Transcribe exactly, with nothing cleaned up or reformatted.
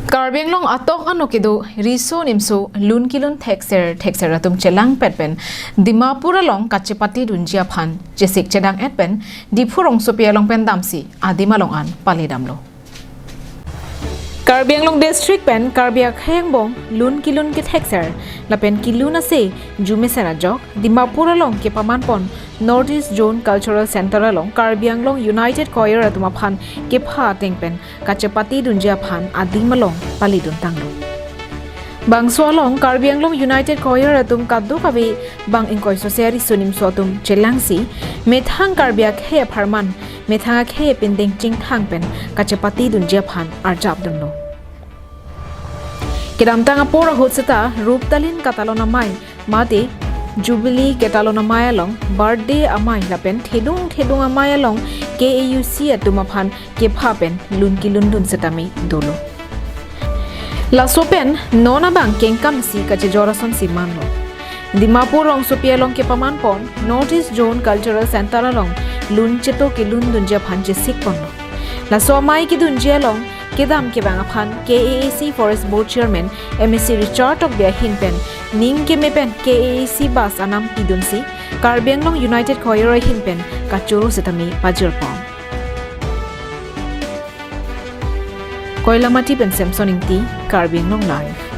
Karbi Anglong atok ano kedo riso nimso lun kelun thekser thekser atum chelangpet pen Dimapur along kachepatedunji aphan chesik chedang-et pen Diphu rongsopi along pen damsi adim along an palidamlo. Karbi Anglong District pen Karbi akhei angbong lun kelun kethekser lapen kelun ase jumesen ajok Dimapur along kepamanpon North East Zone Cultural Center along Karbi Anglong United Choir atum aphan kepha ateng pen kachepatedunji aphan adim along paliduntanglo. Bangso along Karbi Anglong United Choir atum kadokave bang ingkoi sose ariso nimso atum chelangsi methang Karbi akhei apharman methang akhei pindeng chingthang pen kachepatedunji aphan arjapdunlo. Kedamtang apor ahut seta Ruptalin Katalon Amei mate Jubilee Katalon Amei along, Birthday Amei lapen Thedung Thedung Amei along K A U C atum aphan kepha pen lun kelundun setame dolo. Laso pen non abang kengkam isi kachejor asonsi manlo. Dimapur rongsopi along kepamanpon North East Zone Cultural Center along lun cheto kelundunji aphan chesikponlo. Laso amei kedunji along kedam kevang aphan K A A C Forest Board Chairman M A C Richard Tokbi ahin pen ning keme pen K A A C bus anam pidunsi Karbi Anglong United Choir ahin pen kachoro setame pajirpon. Koilamati pen Samson Ingti, Karbi Anglong Live.